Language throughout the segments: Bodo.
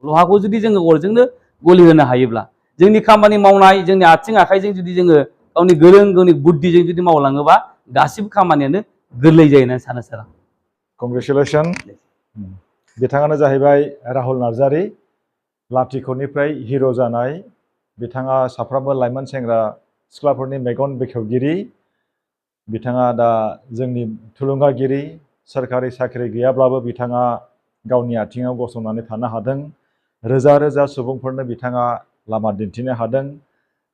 लहाखौ जुदि जोङो अरजोंनो गलि होनो हायोब्ला जोंनि खामानि मावनाय जोंनि आथिं आखाइजों जुदि जोङो गावनि गोरों गावनि बुद्धिजों जुदि मावलाङोबा गासिबो खामानियानो गोरलै जायो होननानै सानो सार। कंग्रेचुलेसन। बिथाङानो जाहैबाय राहुल नार्जारी, लाथिख'निफ्राय हिर' जानाय। बिथाङा साफ्रोमबो लाइमोन सेंग्रा सिख्लाफोरनि मेगन बेखेवगिरि। बिथाङा दा जोंनि थुलुंगागिरि। सोरखारि साख्रि गैयाब्लाबो बिथाङा गावनि आथिङाव गसंनानै थानो हादों। रोजा रोजा सुबुंफोरनो बिथाङा लामा दिन्थिनो हादों।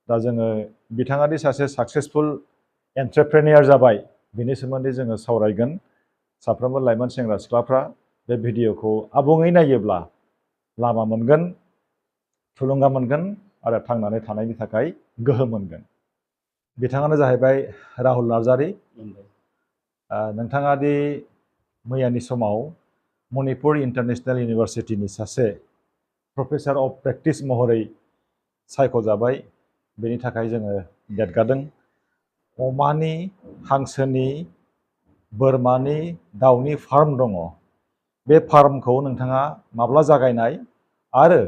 दा जोङो बिथाङा दि सासे साक्सेसफुल एन्ट्रप्रेनियर जाबाय बिनि सोमोन्दै जोङो सावरायगोन। साफ्रोमबो लाइमोन सेंग्रा सिख्लाफ्रा बे भिडिअखौ आबुङै नायोब्ला लामा मोनगोन, थुलुंगा मोनगोन आरो थांनानै थानायनि थाखाय गोहो मोनगोन। बिथाङानो जाहैबाय राहुल नार्जारी। नोंथाङा दि मैयानि समाव मणिपुर इन्टारनेशनेल इउनिभारसिटिनि सासे प्रफेसर अफ प्रेक्टिस महरै सायख'जाबाय, बेनि थाखाय जोङो देरगादों। अमानि, हांसोनि, बोरमानि, दाउनि फार्म दङ। बे फार्मखौ नोंथाङा माब्ला जागायनाय आरो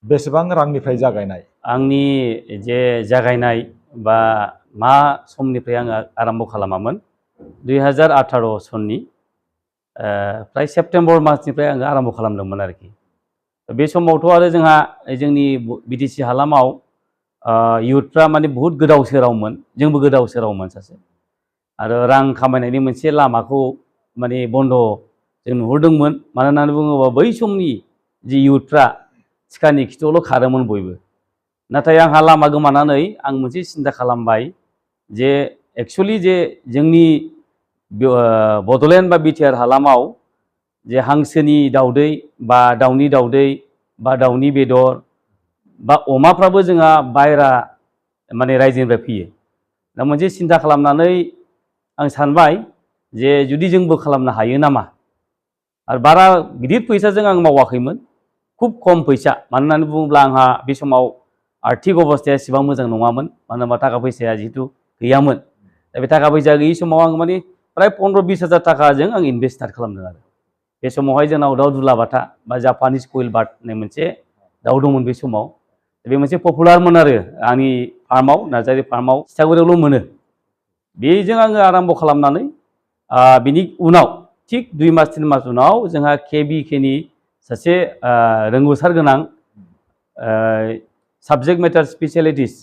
बेसेबां रांनिफ्राय जागायनाय? आंनि जे जागायनाय बा मा समनिफ्राय आङो आरम्भ खालामामोन 2018 सननि फ्राय सेप्तेम्बर मासनिफ्राय आङो आरम्भ खालामदोंमोन आरोखि। बे समावथ' आरो जोंहा जोंनि बिटिसि हालामाव इयुथफ्रा माने बहुद गोदाव सोरावमोन, जोंबो गोदाव सोरावमोन सासे। आरो रां खामायनायनि मोनसे लामाखौ माने बन्द जों नुहुरदोंमोन। मानो होननानै बुङोबा बै समनि जि इयुथफ्रा सिखानि खिथुआवल' खारोमोन बयबो। नाथाय आंहा लामा गोमानानै आं मोनसे सिन्था खालामबाय जे एक्सुवेलि जे जोंनि बड'लेण्ड बा बिटिआर हालामाव जे हांसोनि दाउदै बा दाउनि दाउदै बा दाउनि बेदर बा अमाफ्राबो जोंहा बायरा माने रायजोनिफ्राय फैयो। दा मोनसे सिन्था खालामनानै आं सानबाय जे जुदि जोंबो खालामनो हायो नामा। आरो बारा गिदिर फैसाजों आं मावाखैमोन, खुब खम फैसा। मानो होननानै बुङोब्ला आंहा बे समाव आर्थिक अबस्थाया एसेबां मोजां नङामोन। मानो होनबा थाखा फैसाया जिहेतु गैयामोन। दा बे थाखा फैसा गैयि समाव आं माने प्राय 15-20 हाजार थाखाजों आं इनभेस्ट स्टार्ट खालामदों आरो। बे समावहाय जोंनाव दाउ दुलाबाथा बा जापानिस कुइल बार्ड होननाय मोनसे दाउ दंमोन बे समाव। बे मोनसे पपुलारमोन आरो आंनि फार्माव, नार्जारी फार्माव थिथागुरियावल' मोनो। बेजों आङो आरम्भ खालामनानै बिनि उनाव थिग 2 मास 3 मास उनाव जोंहा KBKनि सासे रोंगौसार गोनां साबजेक्ट मेटार स्पेसियेलिटिस्ट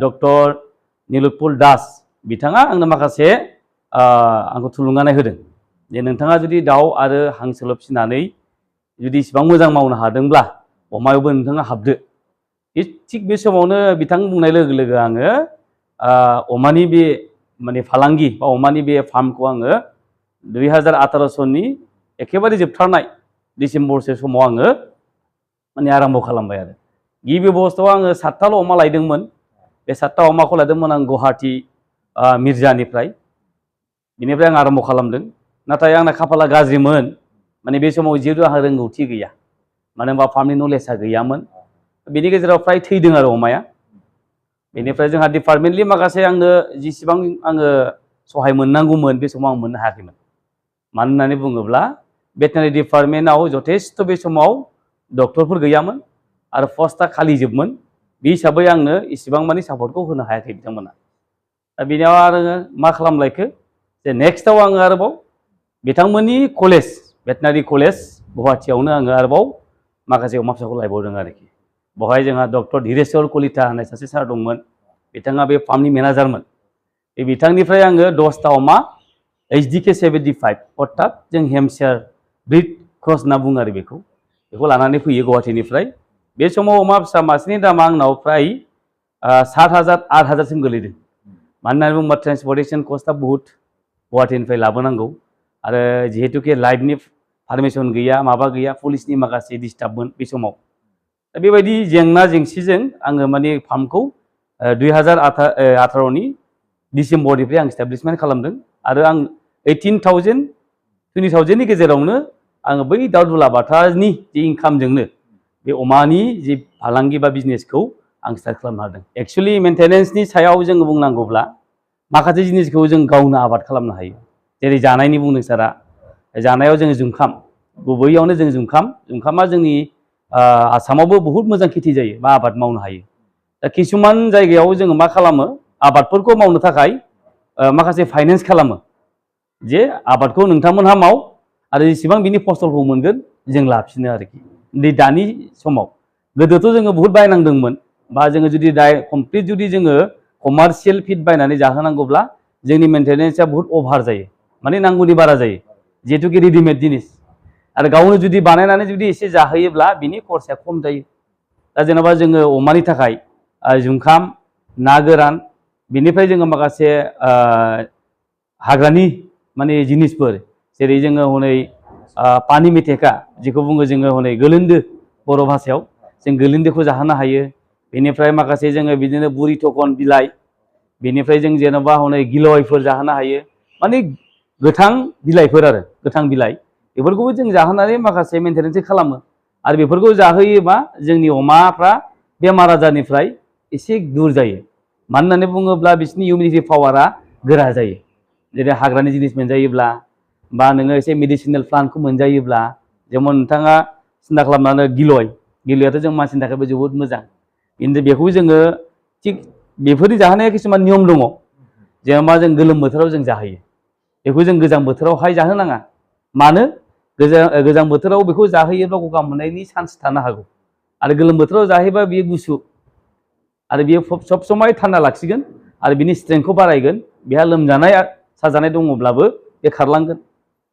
डक्टर निलुतपल दास बिथाङा आंनो माखासे आंखौ थुलुंगानाय होदों जे नोंथाङा जुदि दाउ आरो हांसोल' फिसिनानै जुदि इसिबां मोजां मावनो हादोंब्ला अमायावबो नोंथाङा हाबदो। थिग बे समावनो बिथां बुंनाय लोगो लोगो आङो अमानि बे माने फालांगि बा अमानि बे फार्मखौ आङो 2018 सननि एखेबारे जोबथारनाय डिसेम्बरसो समाव आङो माने आरम्भ खालामबाय आरो। गिबि अबस्थायाव आङो 7थाल' अमा लायदोंमोन। बे 7था अमाखौ लायदोंमोन आं गुवाहाटि मिर्जानिफ्राय। बिनिफ्राय आं आरम्भ खालामदों। नाथाय आंना खाफाला गाज्रिमोन। माने बे समाव जिहेतु आंहा रोंगौथि गैया, मानो होनबा फार्मनि नलेजआ गैयामोन। बेनि गेजेराव फ्राय थैदों आरो अमाया। बेनिफ्राय जोंहा डिपार्टमेन्टलि माखासे आंनो जिसिबां आङो सहाय मोननांगौमोन बे समाव आं मोननो हायाखैमोन। मानो होननानै बुङोब्ला भेटेनारि डिपार्टमेन्टआव जथेस्थ' बे समाव डक्टरफोर गैयामोन आरो पस्टआ खालिजोबमोन। बे हिसाबै आंनो इसिबां मानि सापर्टखौ होनो हायाखै बिथांमोना। दा बेनियाव आरो मा खालामलायखो जे नेक्स्टआव आङो आरोबाव बिथांमोननि कलेज भेटेनारि कलेज गुवाहाटियावनो आङो आरोबाव माखासे अमा फिसाखौ लायबावदों आरोखि। बेवहाय जोंहा डक्टर धीरेश्वर कलिता होननाय सासे सार दंमोन। बिथाङा बे फार्मनि मेनेजारमोन। बे बिथांनिफ्राय आङो 10था अमा HDK 75 अर्थात जों हेमसियार ब्रिड क्रस होनना बुङो आरो बेखौ लानानै फैयो गुवाहाटिनिफ्राय। बे समाव अमा फिसा मासेनि दामा आंनाव फ्राय 7,000 8,000सिम गोलैदों। मानो होननानै बुङोबा ट्रेन्सपर्टेसन कस्टआ बहुत, गुवाहाटिनिफ्राय लाबोनांगौ आरो जिहेतुके लाइफनि पारमिसन गैया, माबा गैया, पुलिसनि माखासे डिस्टार्बमोन बे समाव। दा बेबायदि जेंना जेंसिजों आङो माने फार्मखौ 2018नि डिसेम्बरनिफ्राय आं इस्टाब्लिशमेन्ट खालामदों आरो आं 18,000 20,000नि गेजेरावनो आङो बै दाउ दुलाबाथानि जि इनकामजोंनो बे अमानि जि फालांगि बा बिजनेसखौ आं स्टार्ट खालामनो हादों। एक्सुवेलि मेन्टेनेन्सनि सायाव जोङो बुंनांगौब्ला माखासे जिनिसखौ जों गावनो आबाद खालामनो हायो। जेरै जानायनि बुंदों सारा, जानायाव जोङो जुंखाम, गुबैयावनो जों जुंखामा जोंनि आसामावबो बहुत मोजां खेथि जायो बा आबाद मावनो हायो। दा किसुमान जायगायाव जोङो मा खालामो आबादफोरखौ मावनो थाखाय माखासे फाइनेन्स खालामो जे आबादखौ नोंथांमोनहा माव आरो जेसेबां बिनि फसलखौ मोनगोन जों लाफिनो आरोखि। दानि समाव गोदोथ' जोङो बहुत बायनांदोंमोन बा जोङो जुदि दा कमप्लिट जुदि जोङो कमार्शियेल फिड बायनानै जाहोनांगौब्ला जोंनि मेनटेनेन्सआ बहुत अभार जायो, माने नांगौनि बारा जायो जिहेतुकि रेडिमेड जिनिस। आरो गावनो जुदि बानायनानै जुदि एसे जाहोयोब्ला बिनि खरसाया खम जायो। दा जेनेबा जोङो अमानि थाखाय जुंखाम, ना गोरान, बिनिफ्राय जोङो माखासे हाग्रानि माने जिनिसफोर जेरै जोङो हनै पानि मेथेखा जेखौ बुङो जोङो हनै गोलोन्दो बर' भाषायाव जों गोलोन्दोखौ जाहोनो हायो। बेनिफ्राय माखासे जोङो बिदिनो बुरि थखन बिलाइ, बेनिफ्राय जों जेन'बा हनै गिलयफोर जाहोनो हायो, माने गोथां बिलाइफोर आरो गोथां बिलाइ बेफोरखौबो जों जाहोनानै माखासे मेनटेनेन्स खालामो। आरो बेफोरखौ जाहोयोबा जोंनि अमाफ्रा बेमार आजारनिफ्राय एसे दूर जायो। मानो होननानै बुङोब्ला बिसोरनि इमिउनिटि पावारा गोरा जायो। जेरै हाग्रानि जिनिस मोनजायोब्ला बा नोङो एसे मेडिसिनेल प्लान्टखौ मोनजायोब्ला, जेनेबा नोंथाङा सिन्था खालामनानै गिलयाथ' जों मानसिनि थाखायबो जोबोद मोजां। खिन्थु बेखौ जोङो थिग बेफोरनि जाहोनाया किसुमान नियम दङ। जेनेबा जों गोलोम बोथोराव जों जाहोयो, बेखौ जों गोजां बोथोरावहाय जाहोनाङा। मानो? गोजां बोथोराव बेखौ जाहोयोब्ला गगा मोननायनि चान्स थानो हागौ। आरो गोलोम बोथोराव जाहोयोबा बियो गुसु आरो बियो सब समाय थान्दा लाखिगोन आरो बिनि स्ट्रेंथखौ बारायगोन। बेहा लोमजानाय साजानाय दङब्लाबो बे खारलांगोन।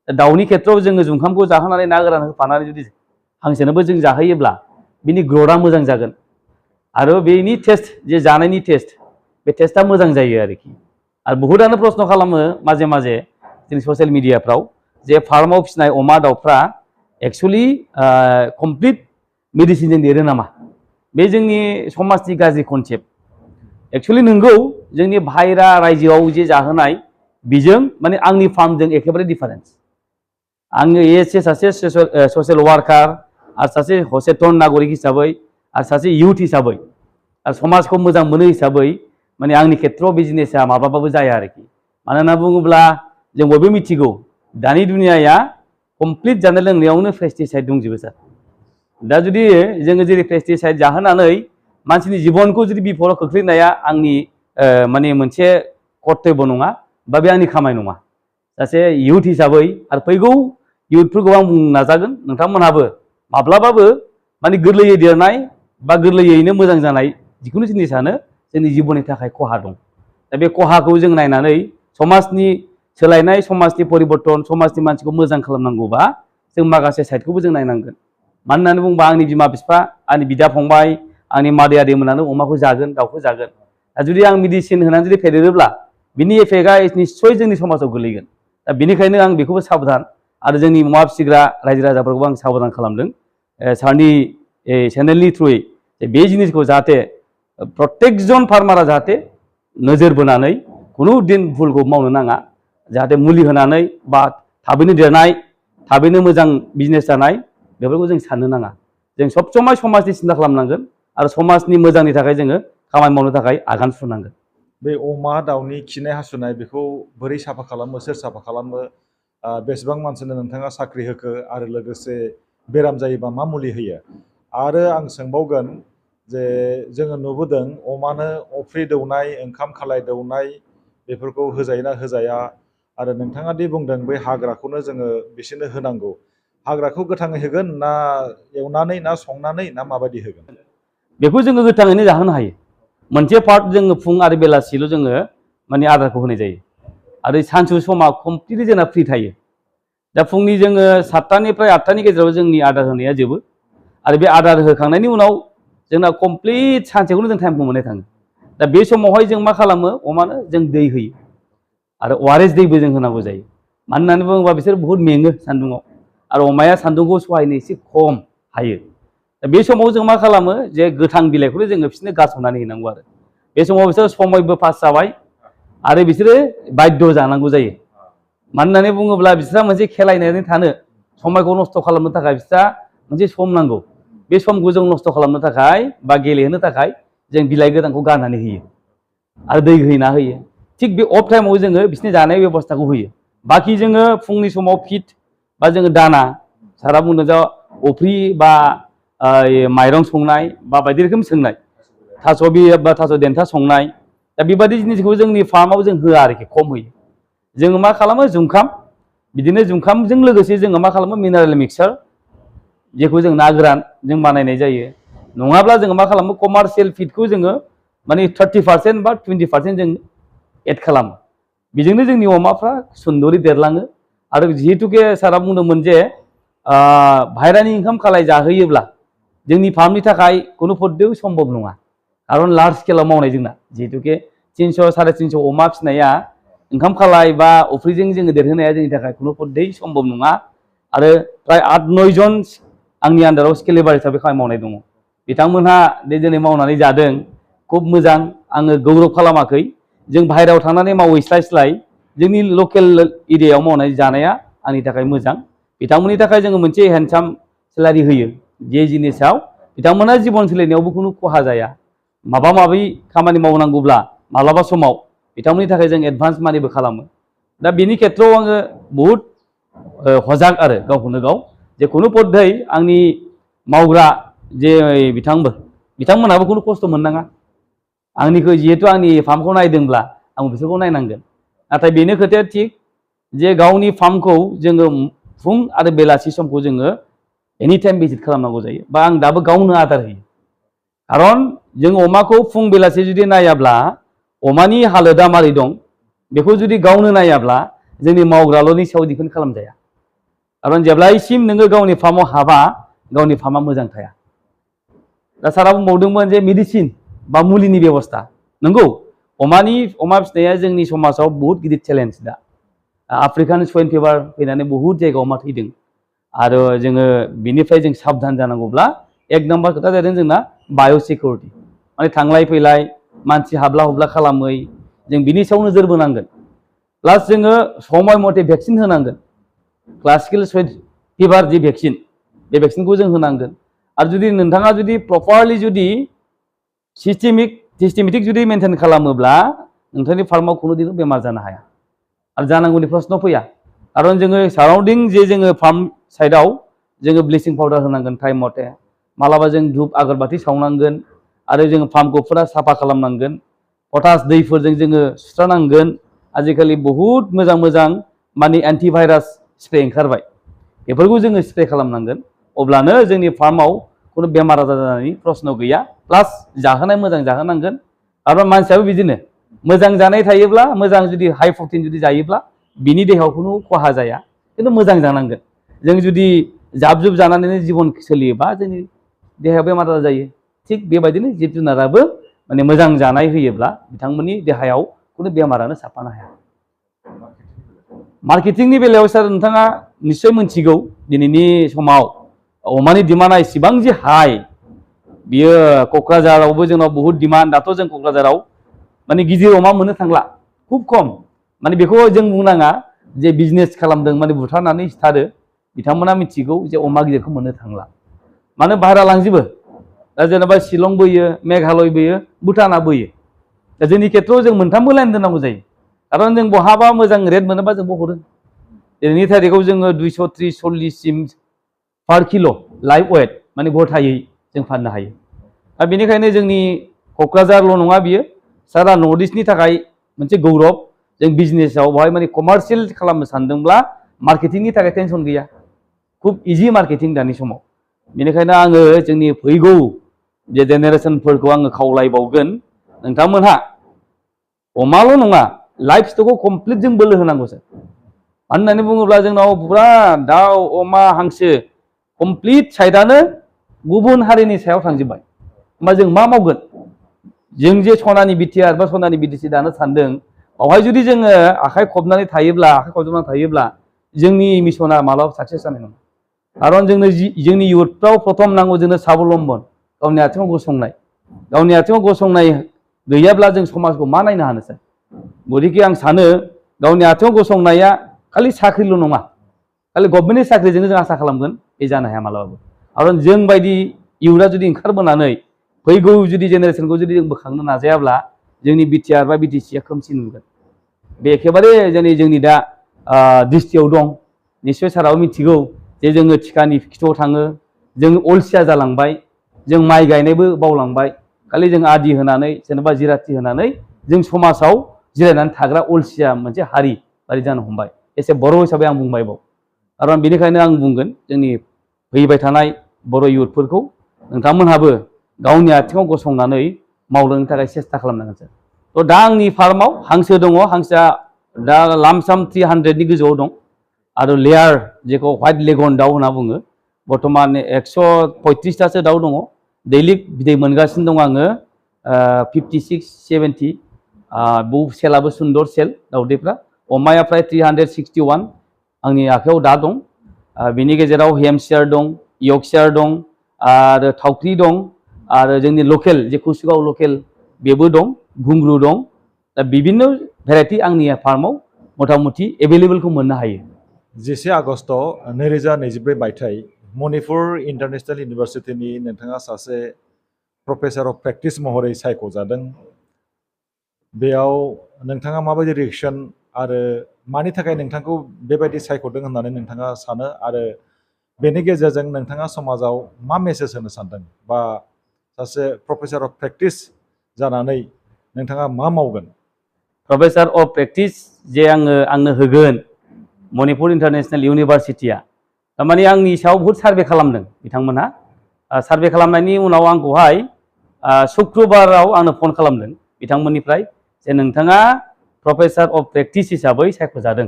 दाउनि खेथ्रआव जोङो जुंखामखौ जाहोनानै ना गोरान होफानानै जुदि हांसोनोबो जों जाहोयोब्ला बिनि ग्रथआ मोजां जागोन आरो बेनि टेस्ट जे जानायनि टेस्ट, बे टेस्टआ मोजां जायो आरोखि। आरो बहुतानो प्रश्न खालामो माजे माजे जोंनि ससियेल मिडियाफ्राव जे फार्माव फिसिनाय अमा दाउफ्रा एक्सुवेलि कमप्लिट मेडिसिनजों देरो नामा? बे जोंनि समाजनि गाज्रि कनसेप्ट। एक्सुवेलि नंगौ, जोंनि बाहेरा रायजोआव जे जाहोनाय बेजों माने आंनि फार्मजों एखेबारे डिफारेन्स। आङो एसे सासे ससियेल वार्कार आरो सासे सचेतन नागरिक हिसाबै आरो सासे इउथ हिसाबै आरो समाजखौ मोजां मोनो हिसाबै माने आंनि खेथ्रआव बिजनेसा माब्लाबाबो जाया आरोखि। मानो होनना बुङोब्ला जों बयबो मिथिगौ दानि दुनियाया कमप्लिट जानाय लोंनायावनो पेस्टिसाइड दंजोबो सार। दा जुदि जोङो जेरै पेस्टिसाइड जाहोनानै मानसिनि जिबनखौ जुदि बिपदाव खोख्लैनाया आंनि माने मोनसे कर्तब्य नङा बा बे आंनि खामानि नङा। सासे इउथ हिसाबै आरो फैगौ इउथफोरखौ आं बुंनो नाजागोन, नोंथांमोनहाबो माब्लाबाबो माने गोरलैयै देरनाय बा गोरलैयैनो मोजां जानाय जिखुनु जिनिसानो जोंनि जिबननि थाखाय खहा दं। दा बे खहाखौ जों नायनानै समाजनि सोलायनाय, समाजनि परिबर्तन, समाजनि मानसिखौ मोजां खालामनांगौबा जों माखासे साइडखौबो जों नायनांगोन। मानो होननानै बुङोबा आंनि बिमा बिफा, आंनि बिदा फंबाय, आंनि मादै आदैमोनानो अमाखौ जागोन, दाउखौ जागोन। दा जुदि आं मेडिसिन होनानै जुदि फेदेरोब्ला बिनि एफेक्टआ निस्सय जोंनि समाजाव गोलैगोन। दा बेनिखायनो आं बेखौबो साबधान आरो जोंनि अमा फिसिग्रा रायजो राजाफोरखौबो आं साबधान खालामदों सारनि चेनेलनि थ्रुयै बे जिनिसखौ जाहाथे प्रत्येकजन फार्मारा जाहाथे नोजोर बोनानै खुनु दिन भुलखौ मावनो नाङा। जाहाथे मुलि होनानै बा थाबैनो देरनाय, थाबैनो मोजां बिजनेस जानाय बेफोरखौ जों साननो नाङा। जों सब समाय समाजनि सिन्था खालामनांगोन आरो समाजनि मोजांनि थाखाय जोङो खामानि मावनो थाखाय आगान सुरनांगोन। बे अमा दाउनि खिनाय हासुनाय बेखौ बोरै साफा खालामो, सोर साफा खालामो, बेसेबां मानसिनो नोंथाङा साख्रि होखो आरो लोगोसे बेराम जायोबा मा मुलि होयो? आरो आं सोंबावगोन जे जोङो नुबोदों अमानो अफ्रि दौनाय, ओंखाम खालाय दौनाय बेफोरखौ होजायोना होजाया? आरो नोंथाङा दि बुंदों बै हाग्राखौनो जोङो बिसोरनो होनांगौ, हाग्राखौ गोथाङै होगोन ना एवनानै ना संनानै ना माबायदि होगोन? बेखौ जोङो गोथाङैनो जाहोनो हायो। मोनसे पार्ट जोङो फुं आरो बेलासिल' जोङो माने आदारखौ होनाय जायो आरो सानसु समा कमप्लिटलि जोंना फ्रि थायो। दा फुंनि जोङो 7टानिफ्राय 8टानि गेजेराव जोंनि आदार होनाया जोबो आरो बे आदार होखांनायनि उनाव जोंना कमप्लिट सानसेखौनो जों टाइमखौ मोननाय थाङो। दा बे समावहाय जों मा खालामो, अमानो जों दै होयो आरो ORS दैबो जों होनांगौ जायो। मानो होननानै बुङोबा बिसोर बुहुत मेङो सान्दुङाव आरो अमाया सान्दुंखौ सहायनो एसे खम हायो। दा बे समाव जों मा खालामो जे गोथां बिलाइखौनो जोङो बिसोरनो गारसननानै होनांगौ आरो बे समाव बिसोर समयबो पास जाबाय आरो बिसोरो बाध्य जानांगौ जायो। मानो होननानै बुङोब्ला बिस्रा मोनसे खेलायनानै थानो, समायखौ नस्थ' खालामनो थाखाय बिस्रा मोनसे सम नांगौ। बे समखौ जों नस्थ' खालामनो थाखाय बा गेलेहोनो थाखाय जों बिलाइ गोरानखौ गारनानै होयो आरो दै होना होयो। थिग बे अफ टाइमाव जोङो बिसोरनि जानाय बेबस्थाखौ होयो। बाखि जोङो फुंनि समाव फिड बा जोङो दाना, सारा बुंदों जा अफ्रि बा माइरं संनाय बा बायदि रोखोम संनाय थास' बा थास' देन्था संनाय दा बेबायदि जिनिसखौ जोंनि फार्माव जों होआ आरोखि खम होयो जोङो मा खालामो जुंखाम बिदिनो जुंखामजों लोगोसे जोङो मा खालामो मिनारेल मिक्सचार जेखौ जों ना गोरान जों बानायनाय जायो नङाब्ला जोङो मा खालामो कमार्शियेल फिडखौ जोङो माने 30% बा 20% जों एड खालामो बेजोंनो जोंनि अमाफ्रा सुंदरै देरलाङो आरो जिहेतुके सारा बुंदोंमोन जे बाहेरानि ओंखाम खालाय जाहोयोब्ला जोंनि फार्मनि थाखाय खुनु पद्धतियाव सम्भब नङा खारन लार्ज स्केलाव मावनाय जोंना जिहेतुके 300 350 अमा फिसिनाया ओंखाम खालाय बा अफ्रिजों जोङो देरहोनाया जोंनि थाखाय खुनु पद्धति सम्भब नङा आरो प्राय 8-9 जन आंनि आन्दाराव स्केल लेबार हिसाबै खामानि मावनाय दङ बिथांमोनहा दिनै मावनानै जादों खुब मोजां आङो गौरब खालामाखै जों बाहेरायाव थांनानै मावहैस्लाय जोंनि लकेल एरियायाव मावनानै जानाया आंनि थाखाय मोजां बिथांमोननि थाखाय जोङो मोनसे हेन्डसाम सेलारि होयो जे जिनिसाव बिथांमोना जीवन सोलिनायावबो खुनु खहा जाया माबा माबि खामानि मावनांगौब्ला मालाबा समाव बिथांमोननि थाखाय जों एडभान्स मानिबो खालामो दा बेनि खेथ्रआव आङो बहुद हजाग आरो गावखौनो गाव जे खुनु पद्धति आंनि मावग्रा जे बिथांमोनहाबो खुनु खस्थ' मोननाङा आंनिखौ जिहेतु आंनि फार्मखौ नायदोंब्ला आं बिसोरखौ नायनांगोन नाथाय बेनो खोथाया थिग जे गावनि फार्मखौ जोङो फुं आरो बेलासि समखौ जोङो एनि टाइम भिजिट खालामनांगौ जायो बा आं दाबो गावनो आदार होयो खारन जों अमाखौ फुं बेलासि जुदि नायाब्ला अमानि हालोदा मारै दं बेखौ जुदि गावनो नायाब्ला जोंनि मावग्राल'नि सायाव दिपेन्ड खालामजाया खारन जेब्लायसिम नोङो गावनि फार्माव हाबा गावनि फार्मा मोजां थाया दा सारा बुंबावदोंमोन जे मेडिसिन बा मुलिनि बेबस्था नंगौ अमा फिसिनाया जोंनि समाजाव बहुत गिदिर चेलेन्ज दा आफ्रिकान स्वाइन फिभार फैनानै बहुत जायगायाव अमा थैदों आरो जोङो बिनिफ्राय जों साबधान जानांगौब्ला एक नम्बर खोथा जादों जोंना बाय'सिकिउरिटि माने थांलाय फैलाय मानसि हाबला हुबला खालामै जों बिनि सायाव नोजोर बोनांगोन प्लास जोङो समय मथे भेक्सिन होनांगोन क्लासिकेल स्वाइन फिभार जि भेक्सिन बे भेक्सिनखौ जों होनांगोन आरो जुदि नोंथाङा जुदि प्रपारलि जुदि सिस्टेमेटिक जुदि मेनटेन खालामोब्ला नोंथांनि फार्माव खुनु दिन बेमार जानो हाया आरो जानांगौनि प्रश्न फैया खारन जोङो साराउन्डिं जे जोङो फार्म साइडआव जोङो ब्लिचिं पाउडार होनांगोन टाइम मथे मालाबा जों धुप आगरबाथि सावनांगोन आरो जोङो फार्मखौ फुरा साफा खालामनांगोन पटास दैफोरजों जोङो सुस्रानांगोन आजिखालि बहुद मोजां मोजां माने एन्टिभाइरास स्प्रे ओंखारबाय बेफोरखौ जोङो स्प्रे खालामनांगोन अब्लानो जोंनि फार्माव खुनु बेमार आजार जानायनि प्रश्न गैया प्लास जाहोनाय मोजां जाहोनांगोन आरो मानसियाबो बिदिनो मोजां जानाय थायोब्ला मोजां जुदि हाइ प्रटिन जुदि जायोब्ला बिनि देहायाव खुनु खहा जाया खिन्थु मोजां जानांगोन जों जुदि जाब जुब जानानैनो जीवन सोलियोबा जोंनि देहायाव बेमार आजार जायो थिग बेबायदिनो जिब जुनाराबो माने मोजां जानाय होयोब्ला बिथांमोननि देहायाव खुनु बेमारानो साफानो हाया मार्केटिंनि बेलायाव सार नोंथाङा निश्चय मोनथिगौ दिनैनि समाव अमानि डिमान्डआ इसेबां जे हाई बियो क'क्राझारावबो जोंनाव बहुत डिमान्ड दाथ' जों क'क्राझाराव माने गिदिर अमा मोननो थांला खुब खम माने बेखौ जों बुंनाङा जे बिजनेस खालामदों माने बुथारनानै सिथारो बिथांमोना मिथिगौ जे अमा गिदिरखौ मोननो थांला मानो बाहेरा लांजोबो दा जेनेबा शिलं बोयो मेघालय बोयो भुटाना बोयो दा जोंनि खेथ्रआव जों मोनथामबो लाइन दोननांगौ जायो खारन जों बहाबा मोजां रेट मोनोबा जोंबो हरो दिनैनि थारिखआव जोङो 230-40 सिम पार किल' लाइभ वेट माने गथायै जों फाननो हायो दा बेनिखायनो जोंनि क'क्राझारल' नङा बियो सारा नर्थ इस्टनि थाखाय मोनसे गौरब जों बिजनेसाव बेवहाय माने कमार्शियेल खालामनो सानदोंब्ला मार्केटिंनि थाखाय टेनसन गैया खुब इजि मार्केटिं दानि समाव बेनिखायनो आङो जोंनि फैगौ जे जेनेरेसनफोरखौ आङो खावलायबावगोन नोंथांमोनहा अमाल' नङा लाइफ स्टकखौ कमप्लिट जों बोलो होनांगौ सार मानो होननानै बुङोब्ला जोंनाव पुरा दाउ अमा हांसो कमप्लिट साइडआनो गुबुन हारिनि सायाव थांजोब्बाय होमबा जों मा मावगोन जों जे सनानि बिटिआर बा सनानि बिटिसि दानो सानदों बावहाय जुदि जोङो आखाइ खबजोबनानै थायोब्ला जोंनि मिशना मालाबा साक्सेस जानाय नङा खारन जोंनि इयुथफ्राव प्रथम नांगौ जोंनो साबलम्बन गावनि आथिङाव गसंनाय गैयाब्ला जों समाजखौ मा नायनो हानो सार गतिके आं सानो गावनि आथिङाव गसंनाया खालि साख्रिल' नङा खालि गभर्नमेन्टनि साख्रिजोंनो जों आसा खालामगोन बे जानो हाया मालाबाबो खारन जों बायदि इयुथआ जुदि ओंखारबोनानै फैगौ जुदि जेनेरेसनखौ जुदि जों बोखांनो नाजायाब्ला जोंनि बिटिआर बा बिटिसिआ खोमसि नुगोन बे एखेबारे जोंनि दा दृष्टियाव दं निश्चय साराबो मिथिगौ जे जोङो टिकानि खिथुआव थाङो जों अलसिया जालांबाय, जों माइ गायनायबो बावलांबाय, खालि जों आदि होनानै जेनेबा जिराथि होनानै जों समाजाव जिरायनानै थाग्रा अलसिया मोनसे हारि बायदि जानो हमबाय। एसे बर' हिसाबै आं बुंबाय बाव। खारन बेनिखायनो आं बुंगोन जोंनि फैबाय थानाय बर' इयुथफोरखौ नोंथांमोनहाबो गावनि आथिङाव गसंनानै मावलांनो थाखाय सेस्था खालामनांगोन सार। थ' दा आंनि फार्माव हांसो दङ, हांसोआ दा लामसाम 300नि गोजौआव दं आरो लेयार जेखौ व्हाइट लेगन दाउ होनना बुङो बर्थमान 135टासो दाउ दङ। दैलि बिदै मोनगासिनो दं आङो 56-70। बु सेलाबो सुन्दर सेल दाउदैफ्रा। अमाया फ्राय 361 आंनि आखायाव दा दं। बिनि गेजेराव हेमसियार दं, यर्कशियार दं आरो थावख्रि दं आरो जोंनि लकेल जे कुसुगाव लकेल बेबो दं, घुंग्रु दं। दा बिभिन्न भेराइटि आंनि फार्माव मथा मथि एभेलेबलखौ मोननो हायो। 10 आगस्ट 2024 मायथाइ मणिपुर इन्टारनेशनेल इउनिभारसिटिनि नोंथाङा सासे प्रफेसर अफ प्रेक्टिस महरै सायख'जादों। बेयाव नोंथाङा माबायदि रिएक्सन आरो मानि थाखाय नोंथांखौ बेबायदि सायख'दों होननानै नोंथाङा सानो आरो बेनि गेजेरजों नोंथाङा समाजाव मा मेसेज होनो सानदों बा सासे प्रफेसर अफ प्रेक्टिस जानानै नोंथाङा मा मावगोन? प्रफेसर अफ प्रेक्टिस जे आंनो होगोन मणिपुर इन्टारनेशनेल इउनिभारसिटिया, थारमाने आंनि सायाव बहुद सार्भे खालामदों बिथांमोनहा। सार्भे खालामनायनि उनाव आंखौहाय शुक्रबाराव आंनो फन खालामदों बिथांमोननिफ्राय जे नोंथाङा प्रफेसर अफ प्रेक्टिस हिसाबै सायख'जादों।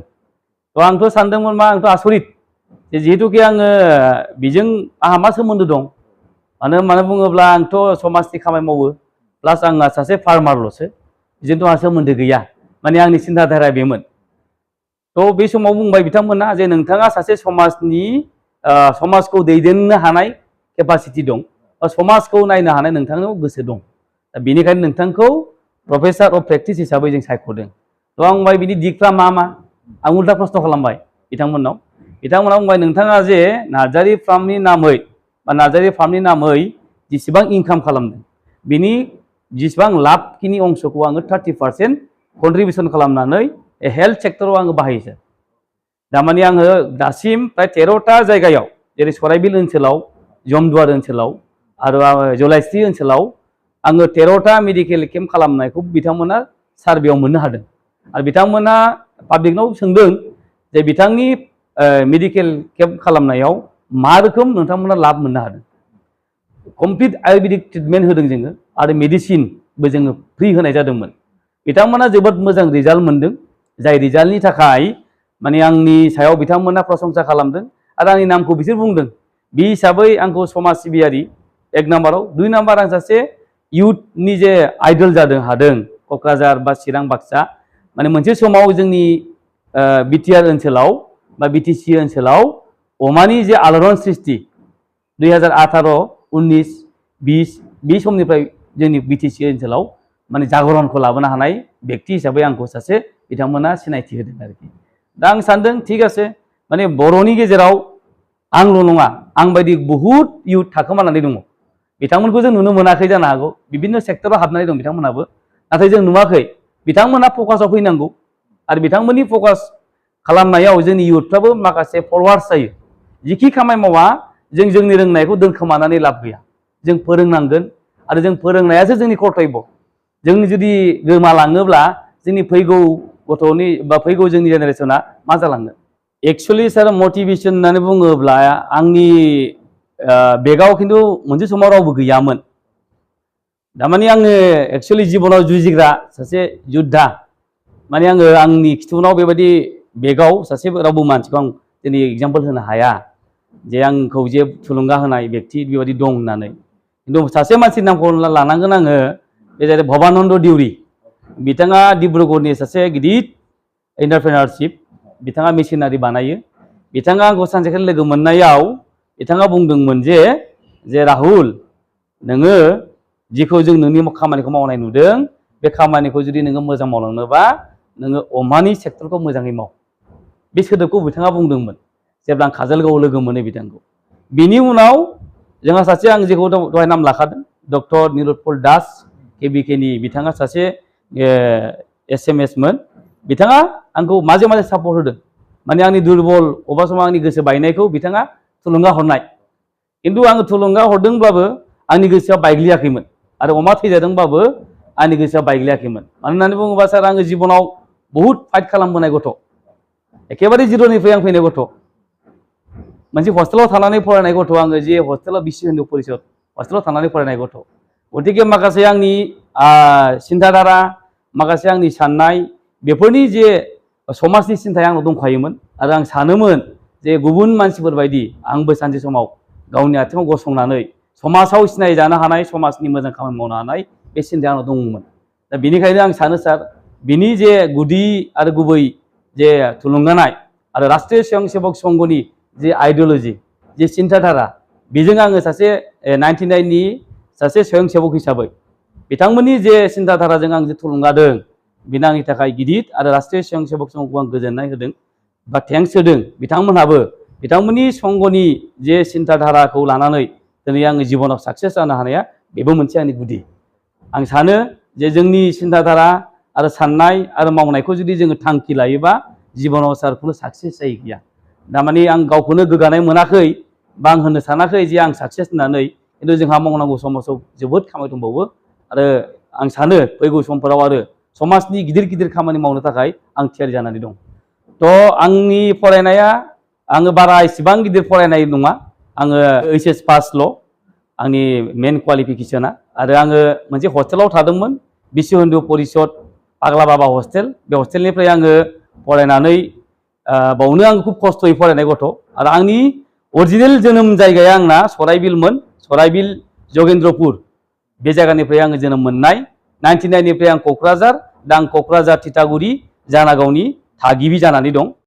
थ' आंथ' सानदोंमोन मा, आंथ' आसरित जे जिहेतुके आङो बेजों आंहा मा सोमोन्दो दं। मानो होननानै बुङोब्ला आंथ' समाजनि खामानि मावो, प्लास आंहा सासे फार्मारल'सो, बेजोंथ' आंहा सोमोन्दो गैया। माने आंनि सिन्ताधाराया बेमोन। थ' बे समाव बुंबाय बिथांमोना जे नोंथाङा सासे समाजखौ दैदेननो हानाय केपासिटि दं, समाजखौ नायनो हानाय नोंथांनाव गोसो दं। दा बेनिखायनो नोंथांखौ प्रफेसर अफ प्रेक्टिस हिसाबै जों सायख'दों। थ' आं बुंबाय बिनि दिगफ्रा मा मा? आं उल्था प्रश्न खालामबाय बिथांमोननाव। बिथांमोना बुंबाय नोंथाङा जे नार्जारि फार्मनि नामै जेसेबां इनकाम खालामदों बिनि जेसेबां लाबखिनि अंशखौ आङो 30% कन्ट्रिबिउसन खालामनानै हेल्थ सेक्टराव आङो बाहायो। दामानि आङो दासिम प्राय 13टा जायगायाव, जेरै सराइबिल ओनसोलाव, जमदुवार ओनसोलाव आरो जलाइस्रि ओनसोलाव आङो 13टा मेडिकेल केम्प खालामनायखौ बिथांमोना सार्भेयाव मोननो हादों। आरो बिथांमोना पाब्लिकनाव सोंदों जे बिथांनि मेडिकेल केम्प खालामनायाव मा रोखोम नोंथांमोना लाब मोननो हादों। कमप्लिट आयुर्वेदिक ट्रिटमेन्ट होदों जोङो आरो मेडिसिनबो जोङो फ्रि होनाय जादोंमोन। बिथांमोना जोबोद मोजां रिजाल्ट मोनदों, जाय रिजाल्टनि थाखाय माने आंनि सायाव बिथांमोना प्रशंसा खालामदों आरो आंनि नामखौ बिसोर बुंदों। बे हिसाबै आंखौ समाज सिबियारि 1 नाम्बाराव, 2 नाम्बार आं सासे इयुथनि जे आइडल जादों हादों क'क्राझार बा चिरां बाक्सा। माने मोनसे समाव जोंनि बिटिआर ओनसोलाव बा बिटिसि ओनसोलाव अमानि जे आलोड़न सृष्टि 2018-19-20 बे समनिफ्राय जोंनि बिटिसि ओनसोलाव माने जागरणखौ लाबोनो हानाय व्यक्ति हिसाबै आंखौ सासे बिथांमोना सिनायथि होदों आरोखि। दा आं सानदों थिग আছে, माने बर'नि गेजेराव आंल' नङा, आं बायदि बहुद इयुथ थाखोमानानै दङ। बिथांमोनखौ जों नुनो मोनाखै जानो हागौ, बिभिन्न सेक्टराव हाबनानै दं बिथांमोनाबो, नाथाय जों नुवाखै। बिथांमोना फकासाव फैनांगौ आरो बिथांमोननि फकास खालामनायाव जोंनि इयुथफ्राबो माखासे फरवार्ड जायो। जिखि खामानि मावा जों जोंनि रोंनायखौ दोनखोमानानै लाब गैया। जों फोरोंनांगोन आरो जों फोरोंनायासो जोंनि कर्तब्य। जों जुदि गोमालाङोब्ला जोंनि फैगौ गथ'नि बा फैगौ जोंनि जेनेरेसना मा जालांगोन? एक्चुअलि सार मटिभेसन होननानै बुङोब्ला आंनि बेगाव खिन्थु मोनसे समाव रावबो गैयामोन। दामानि आङो एक्चुअलि जिबनाव जुजिग्रा सासे युद्धा। माने आङो आंनि खिथुनाव बेबायदि बेगाव सासे रावबो मानसिखौ आं दिनै एग्जाम्पल होनो हाया जे आंखौ जे थुलुंगा होनाय व्यक्ति बेबायदि दं होननानै। खिन्थु सासे मानसिनि नामखौ लानांगोन आङो, बे जाहैबाय भबानन्द दिउरि। बिथाङा डिब्रुगड़नि सासे गिदिर एन्टारप्रेनारशिप, बिथाङा मेसिनारि बानायो। बिथाङा आंखौ सानसेखालि लोगो मोननायाव बिथाङा बुंदोंमोन जे राहुल, नोङो जिखौ जों नोंनि खामानिखौ मावनाय नुदों, बे खामानिखौ जुदि नोङो मोजां मावलांनोबा नोङो अमानि सेक्टरखौ मोजाङै माव। बे सोदोबखौ बिथाङा बुंदोंमोन जेब्ला आं काजलगावआव लोगो मोनो बिथांखौ। बिनि उनाव जोंहा सासे, आं जेखौ दहाय नाम लाखादों, डक्टर निलुतपल दास केबिकेनि बिथाङा सासे SMS मोन। बिथाङा आंखौ माजे माजे सापर्ट होदों। माने आंनि दुरबल अबेबा समाव आंनि गोसो बायनायखौ बिथाङा थुलुंगा हरनाय। खिन्थु आङो थुलुंगा हरदोंब्लाबो आंनि गोसोआ बायग्लियाखैमोन आरो अमा थैजादोंबाबो आंनि गोसोआ बायग्लियाखैमोन। मानो होननानै बुङोबा सार आङो जिबनाव बहुद फाइट खालामबोनाय गथ', एखेबारे जिर'निफ्राय आं फैनाय गथ', मोनसे हस्टेलाव थानानै फरायनाय गथ', आङो जे हस्टेलाव बिसि हिन्दु परिषद हस्टेलाव थानानै फरायनाय गथ'। गतिके माखासे आंनि सिन्थाधारा, माखासे आंनि साननाय, बेफोरनि जे समाजनि सिन्थाया आंनाव दंखायोमोन आरो आं सानोमोन जे गुबुन मानसिफोर बायदि आंबो सानसे समाव गावनि आथिङाव गसंनानै समाजाव सिनायजानो हानाय, समाजनि मोजां खामानि मावनो हानाय बे सिन्थाया आंनाव दंमोन। दा बेनिखायनो आं सानो सार, बिनि जे गुदि आरो गुबै जे थुलुंगानाय आरो राष्ट्रीय स्वयंसेवक संघनि जे आइडिय'लजि, जे सिन्थाधारा, बेजों आङो सासे 99नि सासे स्वयंसेवक हिसाबै बिथांमोननि जे सिन्थाधाराजों आं जे थुलुंगादों, बेनो आंनि थाखाय गिदिर आरो राष्ट्रीय स्वयंसेवक संघखौ आं गोजोननाय होदों बा थेंक्स होदों। बिथांमोनहाबो बिथांमोननि संघनि जे सिन्थाधाराखौ लानानै दिनै आङो जिबनाव साक्सेस जानो हानाया बेबो मोनसे आंनि गुदि। आं सानो जे जोंनि सिन्थाधारा आरो साननाय आरो मावनायखौ जुदि जोङो थांखि लायोबा जिबनाव सार खुनु साक्सेस जायै गैया। दामाने आं गावखौनो गोग्गानाय मोनाखै बा आं होननो सानाखै जे आं साक्सेस होननानै, खिन्थु जोंहा मावनांगौ समाजाव जोबोद खामानि दंबावो आरो आं सानो फैगौ समफोराव आरो समाजनि गिदिर गिदिर खामानि मावनो थाखाय आं थियारि जानानै दं। थ' आंनि फरायनाया आङो बारा इसेबां गिदिर फरायनाय नङा, आङो HS पासल' आंनि मेन क्वालिफिकेसना। आरो आङो मोनसे हस्टेलाव थादोंमोन, बिश्व हिन्दु परिषद पाग्ला बाबा हस्टेल। बे हस्टेलनिफ्राय आङो फरायनानै बावनो आं खुब खस्थ'यै फरायनाय गथ'। आरो आंनि अरिजिनेल जोनोम जायगाया आंना सराइबिलमोन, सराइबिल जगेन्द्रपुर, बे जायगानिफ्राय आङो जोनोम मोननाय। 99निफ्राय आं क'क्राझार, दा आं क'क्राझार तितागुरि जानागावनि थागिबि जानानै दं।